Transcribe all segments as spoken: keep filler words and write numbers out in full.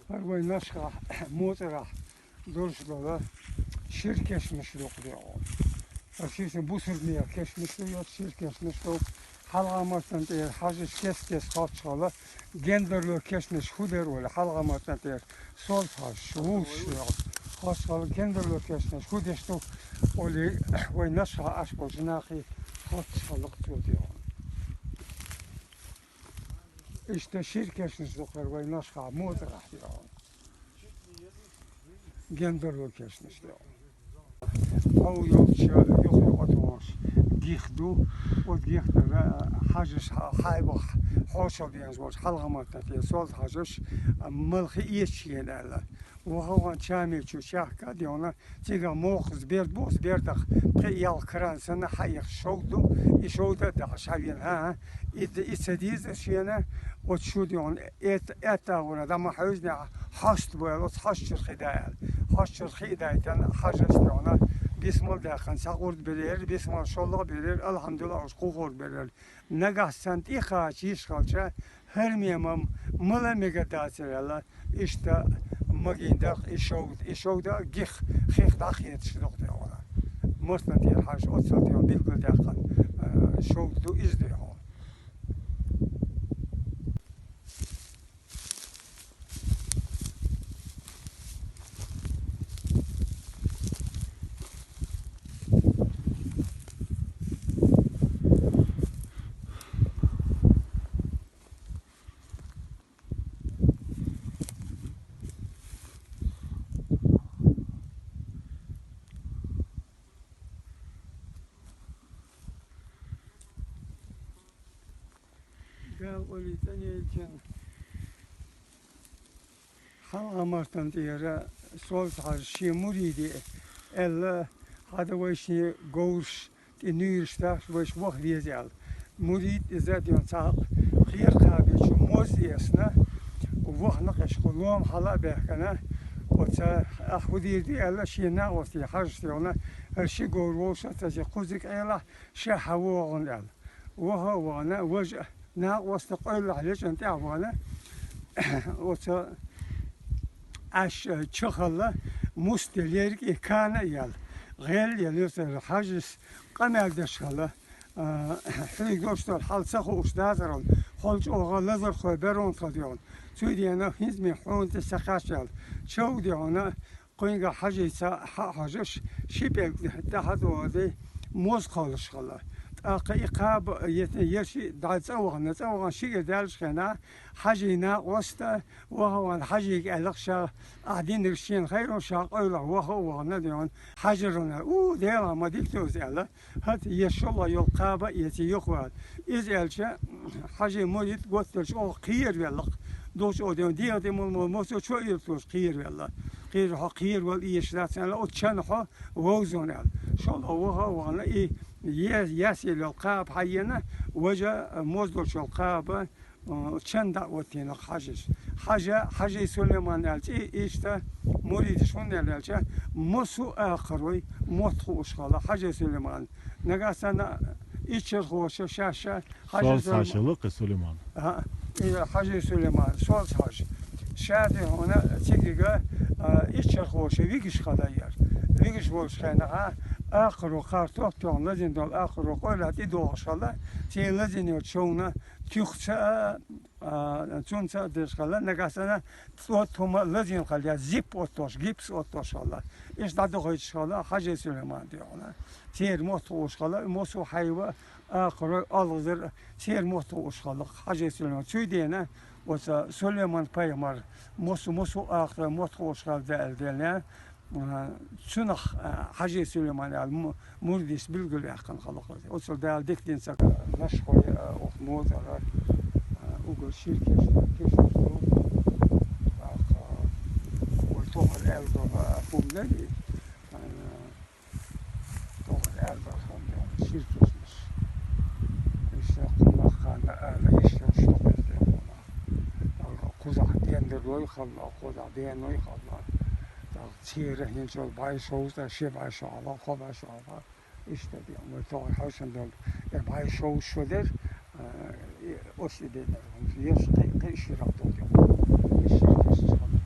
ХӀара вай Нашхахь, Моцарахь долуш долу шира кешнаш ду-кх дехьо. Аса шиша бусург мега кешнаш ду, йоцу шира кешнаш ду. Хьалха маттана тӀера хьажаш кест-кест хоттуш хилла, гендарло кешнаш хӀун дара олий, хьалха маттана тӀера Солта-Хьажас вуьйцуш вехаш хоттуш хилла, гендарло кешнаш хӀун деш ду олий, вай Нашхахь Ӏаш болчу нахе хоттуш хилла-кх цо дехьо. Иштта шира кешнаш ду-кх хӀара вай Нашхахь, Моцарахь дехьо. Гендарло кешнаш ду. Тхов йолчу юха-юха тхуна гих ду, оцу гих тӀера хьажаш, хьайбах хьошалла деанаш болчу хьалха маттана тӀера Солта-Хьажас, малхе эцаш еана аьлла. Ваха-ваха чамин чу чехка а дехьо, цигахь мохаза берд бу, оцу бердах пхи-ялх кран санна хьаэцаш шовда ду, и шовда а дахьаш хьавеана, хӀан-хӀа, и, и ца деза шена, оцу шу дехьо, эт-, аьтта агӀора дӀа ма хьевзинехь, хьоста бу аьлла, оцу хьоста чуьра хи дай аьлла. Хьоста чуьра хи а дайтина, Хьажас дехьо, бисмал а даьккхина, цхьа гӀурд белира, бисмал шолгӀа а белира, алхьамдулиллахӀ, уьш кху гӀурд белира. Нагахь санна тӀе кхача йиш хилча, хӀара мемам мала а мега дацара аьлла, иштта магийна дара-кх и шовда, и шовда гих хих дӀахеташ ду-кх дехьо. Моцарна тӀера хьажаш оццул дехьо билгалдаьккхина, а, шовда ду иза дехьо. Дала къайле цӀанъелчун хьалха маттана тӀера Солта-Хьажас шен муриде аьлла, хьада вайшин говраш тӀе нуьйраш дахьаш вайша ваха веза аьлла. Мурид иза а дехьо цхьа кхера кхаба чу моз а эцна, вахана кхечу лома хьала а баьхкина, оцу ахь хӀун дийр ду аьлла, шен накъостий Хьажас дехьо, хӀара ши говр вовшах а ца зе кхузиг Ӏелахь, ша хьан вогӀу аьлла. Ваха а вахана, важа а накъоста къойлахь лечкъина тӀехь а вахана, оцу Ӏаш чу хилла, муст лерг и кана а яьлла, гӀел а яьлла, юьртара Хьажас къамел деш хилла, а, хьоьга долуш долу хьал ца хууш дацара хьуна, хьол чӀогӀа лазархой беронца хила дехьо. Цуьнан дена хӀинца-м хьуна тӀе ца кхаьчча аьлла, чов дехьо, кхуьнгахь Хьажийца хьа а хьожуш, ши пӀелг тӀаьхьа а догӀий, моз кхоллуш хилла. ТӀаккха и кхаба а етта, ерш а дӀа цӀа вахана, цӀа вахана шиъ даьллачу хенахь, Хьажин накъоста ваха а вахана, Хьажийга аьлла-кх ша, ахь динарг шена хир ду, ша къойлахь ваха а вахана дехьо, Хьажас а, у, Делахь, ма дика ду иза аьлла, хӀета еш шолгӀа йолу кхаба а эций юхавала. Иза аьлча, Хьажин мурид готталча оха кхеравелла-кх. Духучу оха ден дегӀан тӀе мула-мула мосо чо а иртош кхеравелла. Кхера хьо кхеравала эшаш дац аьлла, оцу чан хьо вовзо аьлла. ШолгӀа ваха а вахана, и е-, ясъелла йолу кхаба хьаена, важа моз долчу йолу кхаба, а, чан дӀа а оттийна-кх Хьажас. Хьажа, Хьажий Сулайман аьлла цӀе, иштта муридаш хӀунда аьлла аьлча, массо а акхарой мотт хууш хилла Хьажий Сулайман. Нагахь санна иччархоша шаьш Хьажий Солта-Хьажа Сулайман. Хилла-кх и Сулайман. ХӀаъ, и Хьажий Сулайман, Солта-Хьажа. Ша дехьо, цига, а, иччархоша вигаш хилла яра. Вигаш волчу хенахь, акхаро кхартоп тоьхна лазийна долу акхаро къойлахь тӀедогӀуш хилла, церан лазийна йолчу човна туьхца а, а, цунца а деш хилла, нагахь санна цӀотту хӀума лазийна хилла, я зип оттош, гипс оттош хилла. Иштта дӀадохуьйтуш хилла Хьажий Сулайман дехьо. Церан мотт хууш хилла, массо а хьайба, акхарой, олхазар, церан мотт хууш хилла Хьажий Сулайман. Цуьнан дена оцу Сулайман-пайхамар массо, массо а акхарой мотт хууш хилла аьлла дела, а, цунах, а, Хьажий Сулайман аьлла му-, мурдаш билгалваьккхина хилла-кх. Оццул Дала дика дина ца, Нашхой, а, оха Моцара, а, уггар шира кешнаш, кешнаш ду. ТӀаккха, а, вай тохара аьлла долу, а, хӀума дара, а, тохара аьлла долу хӀума дара, шира кешнаш. Иштта кху махкана ала йиш йолуш ду-кх иза дехьо. ТӀаккха кхузахь гендарлой хилла, кхузахь деной хилла. ТӀаккха церан хӀинца йолу бӀе шовзткъа, ши бӀе шо хьалха, кхо бӀе шо хьалха. Иштта дехьо, вай тохара хьошалла долу, э, бӀе шовзткъа шо дара, э, и оцу и дена, еш кхин, кхин ширах долу дехьо. Иш шира кешнаш хилла.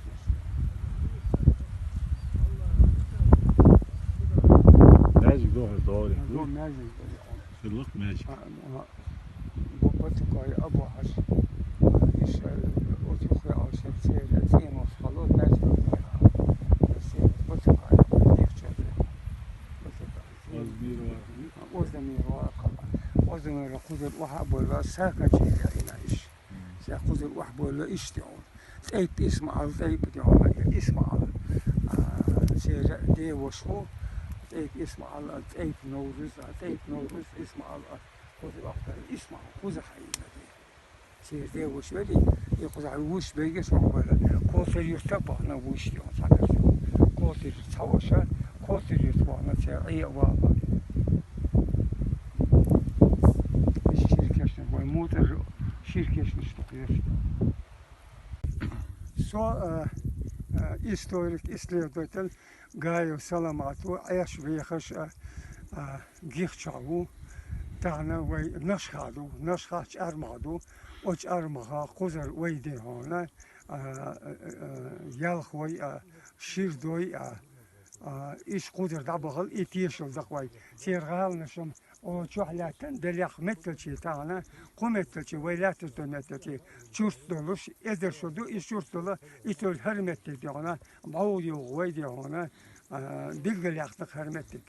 Бо маьждиг бу яхьа. Шуьллакх маьждиг. А, а, бо Батукай Абу Хьажа. Иш, э, оцу юххе алшар церан цӀенош хало маьждиг бу яхьа. Церан Батукай, дехчо бу яхьа. Батукай. Оздамир вар. Оздамир вар хала. Оздамир кхузара охьа а бовла, сакан чӀир яйна иш. Ша кхузара охьа бовла иштта хьуна. ТӀайп ИсмаӀал, ТӀайп дехьона, ИсмаӀал. А, церан девош ву. ТӀайп ИсмаӀал, ТӀайп Навруз, а, ТӀайп Навруз, ИсмаӀал, а, кхуза вахтара ИсмаӀал, кхуза хьайна де. Церан девош вери, и кхуза хьай вуш бегаш вахбала. Котар юрта бахна вуш дехьона, цхьа каш. Котар юрта цхьа ваша, Котар юрта бахна церан Ӏе вала. Иш чиркешна вай мутар чиркешнаш тухьеш. Со, а, а, историк, исследователь Гаев Саламат ву, Ӏеш вехаш, а, а, Гихча ву. Тахана вай Нашха ду, Нашха чӀармах ду, о чӀармаха кхузара вай дехьона, а, а, а, ялх вай, а, шир дой, а, а, иш кхузара дӀабахал и тешал дакъ вай. Церан гӀаланашам О, чохь лаьттан делех метталчи тахана, кху метталчи, вай лаьтташ до метталчи, чурт долуш, эзар шо ду, и чурт дола, и тол хӀара меттиг дехьона, бӀов югӀу вай дехьона, а, билгал яхтах хӀара меттиг.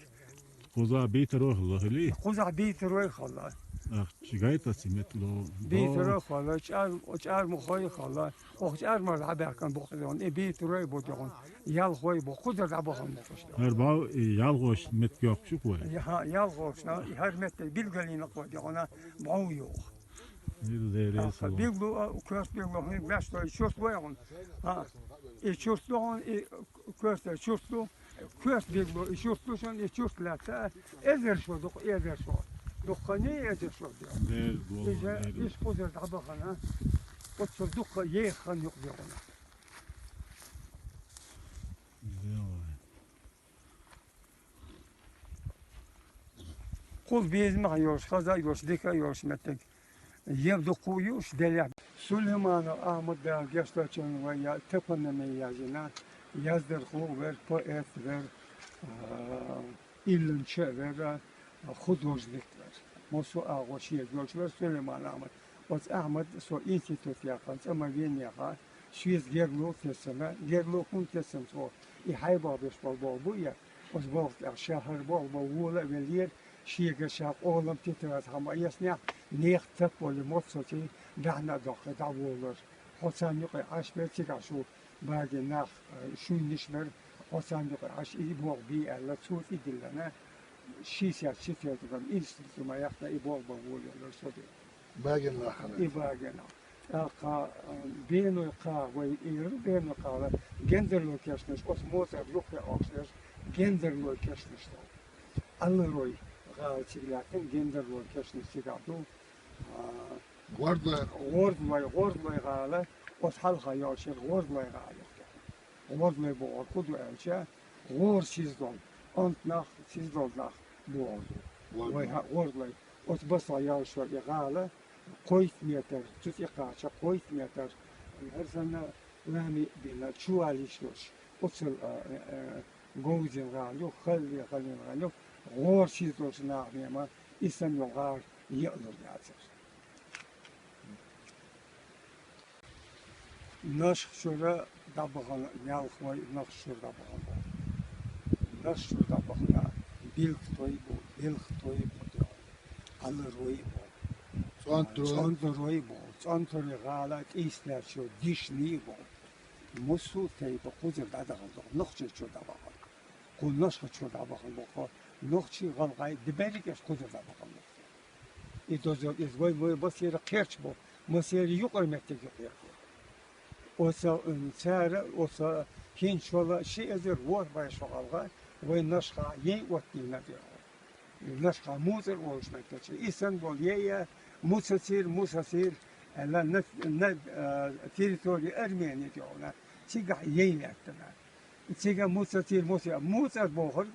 Кхуза битарой хала хили? Кхуза битарой хала. Ах, чигай та си метло. Битарой хала, чар, чар мухой хала. Ох, чӀармар дӀабаьхкан бу хьона, и битарой бу дехьона, ялхой бу, кхузара дӀабахана бу хьона. ХӀара бав, и ялхош меттиг йоккхуш ю вай? Я, хӀа, ялхош, на, и хӀара меттиг билгалийнакъ ву дехьона, бӀов югӀу. Ил деррис Аха, ло. Билгало, а, коьрта билгало, хӀун беш ду, и чурт вай хьона. А, и чурт ду хьона, и коьрта чурт ду. Коьрта билгало, и чурт ду шун, и чурт лаьтта, эзар шо дукха, эзар шо. Дукха не эзар шо де. Дер, Иза, дер. Иш кхузара дӀабахана, оццул дукха еха хан юкъа дехьона. Дер. Кхул безамах йолуш, хаза йолуш, дика йолуш меттиг. Ем дукха юуш делехь. Сулейманов Ахьмад, Дала гечдойчун, вай я топонимия яздина, яздархо вер, поэт вер, а, илланча вер, художник вер. Массо а агӀо шега йолуш вер Сулейман Ахьмад. Оцу Ахьмад со институт яьккхина, цӀа ма вен яха, шеца гергало тесна, гергало хӀунда тесна цо, и хьайбах беш болу боху бу я, оцу болх тӀехь ша хӀара болх бан вола а веллера, шега ша къолам тетарас хьама эснехь, нехан тап болу моццалчий даьхьна а доккхий дӀаволар. Хьо царна юкъе Ӏаш бер, цигахь шу баге нах, э, шуьйнаш бер, хьо царна юкъе Ӏаш и болх бий аьлла, цо тӀедиллина, шестьдесят четвёртом институт ма яхна и болх бан волавеллар со де. Багенах хьан И дац? Багенах. ТӀаккха, э, Беной кха, вай ира Беной кхала, гендерло кешнаш, оцу моцара юххе Ӏохуш дерш, гендерло кешнаш ду. Алларой гӀала цига лаьттина, гендерло кешнаш цигахь ду. А, ГӀордалой. ГӀордалой, ГӀордалой гӀала, оцу хьалха йолуш яра ГӀордалой гӀала. ГӀордалой бохург хӀун ду аьлча, гӀора сиз долу, онтнах, сиз долу нах бохург ду. ГӀордалой. Вай хьа ГӀордалой. Оцу басахь йолуш яра и гӀала, кхойтта метр, цу тӀе кхача кхойтта метр, хӀара санна лами а бина, чувал йиш йолуш, оццул, а, а, а, говзина гӀала ю, халле халлин гӀала ю, гӀора сиз долчу нахана ма, и санна йолу гӀала еалур яцара. Нашха чуьра дӀабахана, ялх вай Нашха чуьра дӀабахана бу. Нашха чуьра дӀабахана, билгтой бу, белхтой бу, алларой бу. ЦӀонтарой. ЦӀонтарой бу, цӀонтарой гӀала, тӀийсинарчо дишний бу. Массо а тайпа кхузара дӀадахана ду, Нохчийчуьра дӀабахана. Кху Нашха чуьра дӀабахана бу, кху нохчий, гӀалгӀай, диберриг а кхузара дӀабахана бу. И дозалла иза вай, вай масера кхерч бу, масера юкъара меттиг юкъа яхъяр. Оцу, м, цара, оцу хӀинцачул ши эзар ворхӀ бӀе шо гӀалгӀа вай Нашха яй оттийна тӀехь. Нашха Муцар олуш меттачу. И санна болу яй а, Муцацир, Мусацир, аьлла, на, на, а, территори Армени тӀехь, цигахь яй лаьттина. Цига Муцацир, Муца-, Муцар бохург,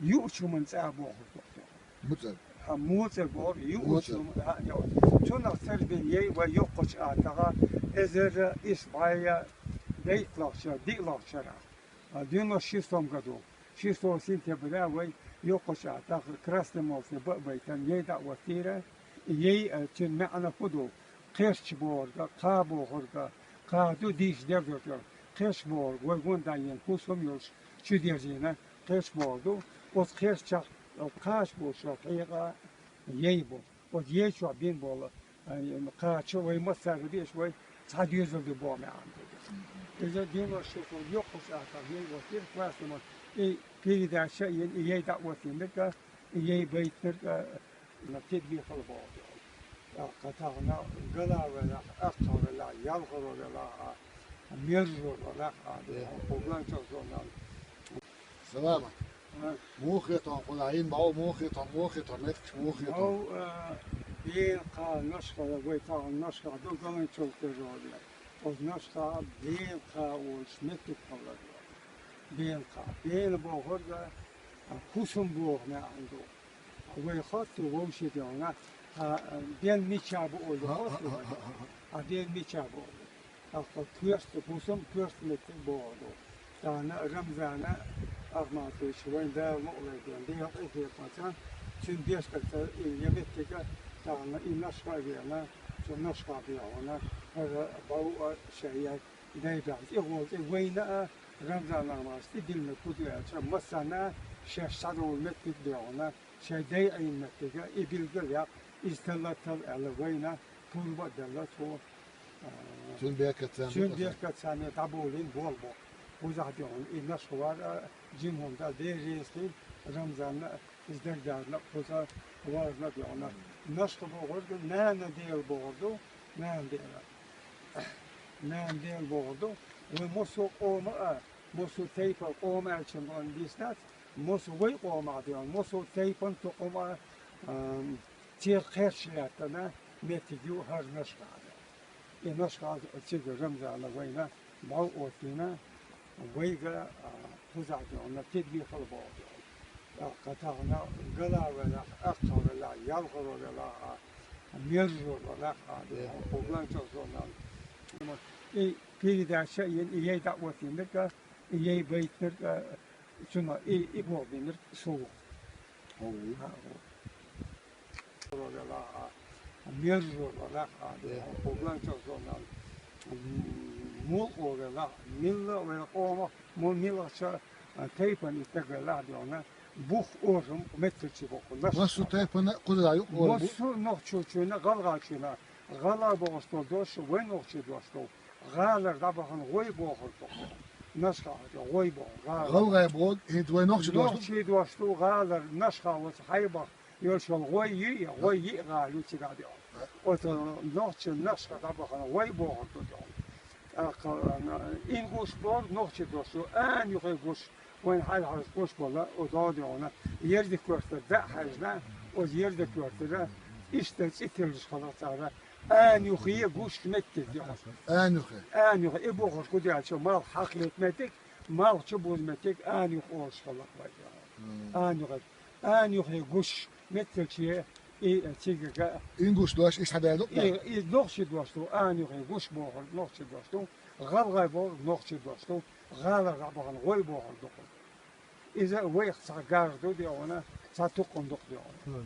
юучу хӀуманна цӀа бохург ду. Муцар. А, Муцар бохург, юучу Муцар. ХӀуманна, а, йо. Цунах тера бина яй вай йоккхачу атагӀа, эзар исс бӀе дейтталгӀачу шарахь, диълагӀчу шарахь. А, девяносто шестом году, шестого сентября вай Йоккхача тӀаккха Красный Молсне ба а байтан, яй дӀа а оттийра, яй, а, цун маьӀна хӀу ду? Кхерч бохург, кха бохург, кха ду дийша дерзор чӀор. Кхерч бохург, вай гонда йина хӀусам йолуш, чу дерзийна, кхерч бохург ду. Оцу кхерчах, кхача болчух хьекъа яй бу. Оцу яй чохь бина болу, а, кхача вай массара а беш вай цхьа доьзал ду боху маьӀна ду. Иза дийнахь шуьйра йоккхачу ахча яй оттийра классно, и передача а йина, и яй дӀа а оттийнарг а, и яй байтинарг а, на, тидаме хила боху. ТӀаккха тахана гала велахь, аккха велахь, ялхаро велахь а, мержо велахь а, кху Галанчожо нах. Саламат. А. Муха хета хьуна кху дӀа йина бӀов, муха хета хьуна, муха хета хьуна меттигаш, муха хета хьуна? БӀов, а, бен кха, Нашха, вай тахана Нашха ду, Галанчожо тӀера вара. Оцу Нашха бен кха олуш меттиг хилла вара. Бен кха. Бен бохург, а, хӀусам боху маьӀна ду. Вай хотту вовшийн дегӀана, а, бен мича бу олу хотту вай. А бен мича бу олу. ТӀаккха коьрта хӀусам, коьрта меттиг боху ду. Тахана Рамзана Ахматовича, вайн Дала мукъале ден, Дела къинхетамца, цуьнан бешкарца и я меттига, тахана и Нашха а веана, цу Нашха бехьана, хӀара бӀов а шайн яй дай баьхна. И гӀолла тӀе вайна а, Рамзан Ахматовича тӀедиллинарг хӀу ду аьлча, массарна а шаьш схьадовла меттиг бехьана, шайн дай Ӏийна меттига, и билгал яккха, иза таллатал аьлла вайна, пурба а делла цо, а, цуьнан беркатца, цуьнан беркатца дӀаболийна болу боху. Кхузахь бехьана и Нашха вар а, жима хӀума дан, Дела реза хила, Рамзанна а, иза дагадарло а, кхуза варна а бехьана. Нашха бохург нана Дела бохург ду, нана Дела. Нана Дела бохург ду, вай массо а къома а, массо а тайпа къома аьллачун дийцина дац, массо а вай къомах бен, массо а тайпана, тукхума а, ам, церан кхерч лаьттина меттиг ю хӀара Нашха. И Нашха цига Рамзана вайна бӀов оттийна, вайга, а, кхузахь бен тидаме хила боху. ТӀаккха тахана гала велахь, аккха велахь, ялхаро велахь а, мержо велахь а, кху Галанчожо нах. И передача а йина, и яй дӀа а оттийнарг а, и яй байтинарг а, цуьнан и, и боху бинарг со ву. ХӀун ву? ХӀаъ, ву. Мержо велахь а, кху Галанчожо нах. Мулкъо велахь, милла а вайн къомах, мо милахча, а, тайпана и стаг велахь а бен, бух орам меттигчу боху. Массо а тайпана кхуза юкъа ора бу? Массо а нохчочунна, гӀалгӀачунна, гӀала бохуш долу дош вайн нохчийн дош ду. ГӀалара дӀабахана гӀой бохург ду. Нашха гӀой боху, гӀала. ГӀалгӀай боху, хӀинца вайн нохчийн дош ду? Нохчийн дош ду, гӀалара Нашха вац хьайбах. Йолчул гӀой йиъ, гӀой йиъ гӀала ю цигахь де. Оцу нохчийн Нашха дӀабахана гӀой бохург ду. ТӀаккха, а, ингуш бохург нохчийн дош ду, ана юххе гуш, вайн хьалхарчу гуш болу, оцу догӀу де хьуна, ерза коьртара даа хьаьжна, оцу ерза коьртара, иштта цӀе тиллаш хилла цара, ана юххе гуш меттиг де хьуна. Ана юххе? Ана юххе, и бохург ду аьлча, малх хьакхета меттиг, малх чу буза меттиг, ана юххе олуш хилла вай. Мм. Ана юххе. Ана юххе гуш, меттигче, и цигага. Ингуш дош, и схьадаьлла ду? И, и нохчийн дош ду, ана юххе гуш бохург нохчийн дош ду, гӀалгӀай бохург нохчийн дош ду, гӀалара дӀабахана гӀой бохург ду. Иза вайх цхьа гарра ду де хьуна, цхьа тукхам ду де хьуна.